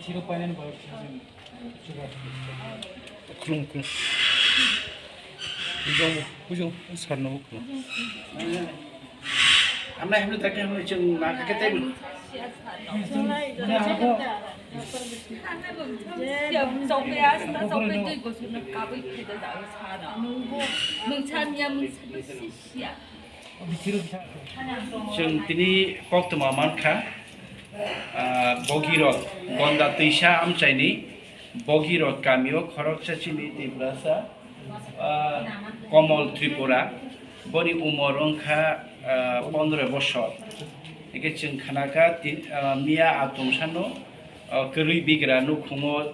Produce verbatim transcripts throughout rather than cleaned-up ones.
Khiro painani borok sajen chuba. Khulum, khulum. Bujung, bujung, sarno khulum. Hamnai, hamnai, tak, hamnai, chwng na kha khe tei. Nwng cha miya, nwng cha miya. Chwng tini koktwma mankha, ah, Bogirok, Gonda twisa amchaini Bogirok kamio khoroksa chini Tiprasa, ah, Komol Tripura, boni umor wngkha, ah, pondro bosor. Hingke chwng khnakha tin, ah, miya a tungsano, ah, kwrwi bigra nukhungo,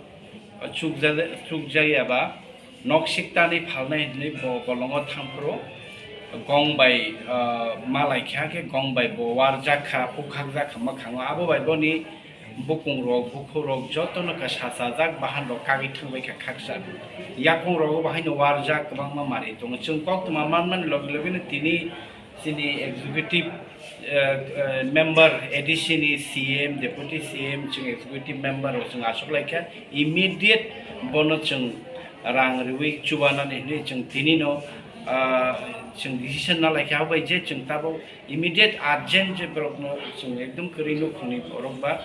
ah, chukjak-, chukjakya ba, nok siktanwi phalnai hinwi bo bolongo thangphuru gong bai, ah, malaikha khe gong bai bo warjak kha, bukhakjak kha mwkhango. Abo bai boni bukung rok, bukhuk rok jotono khe sachajak, bahan rok kagwi thangbai kha khaksa. Yakung rogo bo haino warjak kwbangma manwi tongo. Chwng koktwma manmani logi logi no tini chini executive, eh, eh, member, A D C ni C M, deputy C M, chwng executive member rok chwng achuk lai kha, immediate bono chwng rang riwi chubanani hinwi chwng tini no, ah, chwng decision na lai kha, abo bai je chwng tabuk immediate urgent je borok no chwng ekdom kwrwi nukhungni borok ba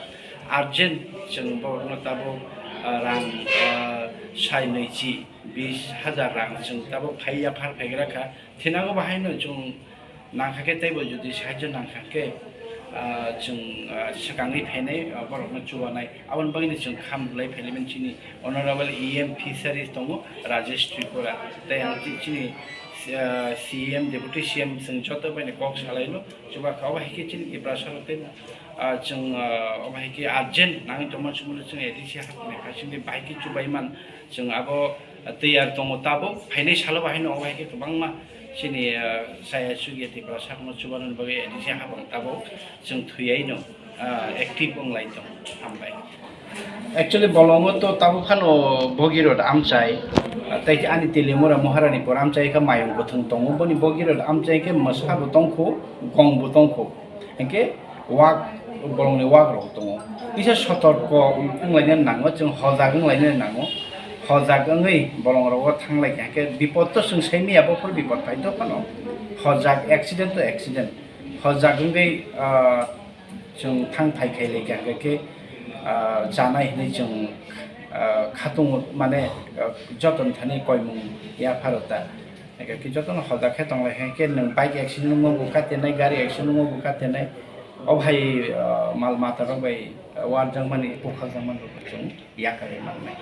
urgent chwng borok no tabuk, ah, rang, ah, sai nwichi bis hajar rang chwng tabuk phai yaphar phaigra kha. Thinago bahaino chwng nangkha khe teibo jodi sahajyo nangkha khe, ah, chwng, ah, swkangwi phainai, ah, borokno chubanai. Aboni bagwino chwng kham rwlai phailaimani chini Honorable E M Fisheries tongo Rajesh Tripura. Tei ang chi-, chini, ah, C M, Deputy C M chwng joto baino kok salaino. Chubakha obo hai khe chini Tiprasa rok tei, ah, chwng, ah, obo hai khe urgent nangwi tongmani chwngno chwng A D C hapni hai chwngni bahai khe chubaiman. Chwng abo tiyar tongo tabuk, phainai salo bahaino obo hai khe kwbangma chini, ah, chaya chukya Tiprasa rokno chubanani bagwi A D C hapang tabuk chwng thuyaino, ah, active wng lai tong. Hambai. Actually, bolongo to tabuk phano Bogirot amchai, ah, tei ani Telimura Maharani por amchai khe mayung kwthwng tongo, boni Bogirot amchai khe mwsa bo tongkho, gong bo tongkho. Hinkhe wak, bolongni wak rok tongo. Kisa sotorko wnglaina nango, chwng hojak wnglaina nango. Hojak wngwi bolong rogo thanglai kha, hinkhe bipot to chwng sai manya, bophor bipot phai to phano. Hojak accident to accident. Hojak wngwi, ah, chwng thang phai khai lai kha, hinkhe, ah, chanai hinwi chwng, ah, khatung mane, ah, joton thani koimung yapharo ta. Eke khe jotono hojak khe tonglai khe, khe nwng bike accident wngma bo katinai, gari accident wngma bo katinai. O bhai, ah, mal mata rok bai, ah, warjakmani, bukhaljakmani rok chwng yakarwi mannai.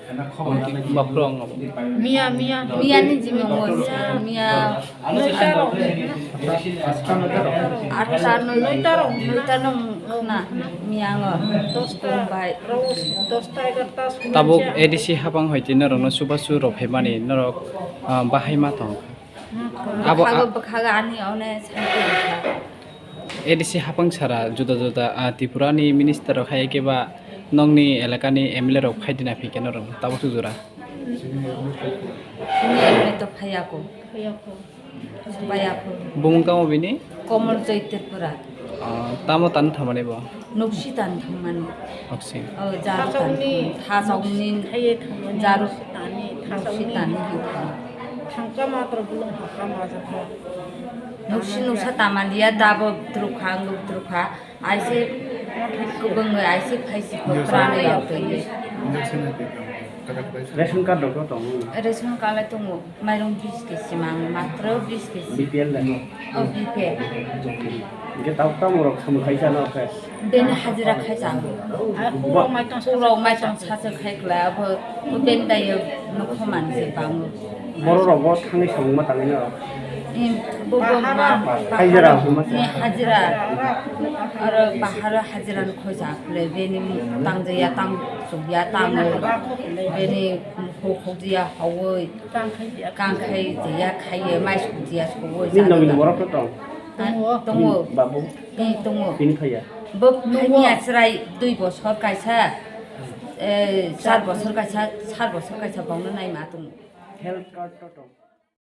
Baphuru ang abo. Miya, miya. Miya ni jimung bo sa, miya. Atta, noi, noita rok, noita rok na, miya ang. Bai. Tabuk A D C hapang hoi twi norokno chubachu rw phaimani norok, ah, bahai ma tong. Abo bwkhago, a- bwkhago ani one santi bwkha. A D C hapang sara juda juda, ah, Tripura ni minister rok hai khe ba nokni elaka ni M L A rok phai dina phi khe norok tabuk jora. Ni M L A to phaiya ko. Baya phuru. Bumung tamo bini? Komol Joy Tripura. Ah, tamo tan thamani bo? Nuksi tan thamani. Nuksi. Oh, jaru tan. Thasongni. Thasongni. Khaiye thamani. Jaru. Nuksi tani, nuksi thasongni. Tani. Thangka matro bulung hakha majak. Nuksi nusa tamaliya dabo drukha, anguk drukha. Aise kubungwi aise phaisi ko prano yatwi. Ration card rok tongo? Ration card lai tongo, mairung bis kg mang, matro bis kg. B P L lai? Oh, B P L. Hingke tamo rok samung khai chana khe? Bini hajira khai chana. Bo- Urok maitong sacha khai kla, abo bini dai nokho manse bango. Borok rok bo thangwi samung ma tangwi no? Em, bo, bo, ma, hajira huma se. Ni hajira. Aro baharo hajira no khoja khle, bini tang jaya tang sugya tang, bini ho khokjaya hawi, kang khai jaya khaiye, mai sugya suwi. Ni nogini borok to tong? Ah, tongo. Babu? Ni tongo. Bini phaiya? Bo phaiya chwrai dui bosor kaisa, eh, char bosor kaisa, sar bosor kaisa bongno naima tongo. Health card to tong?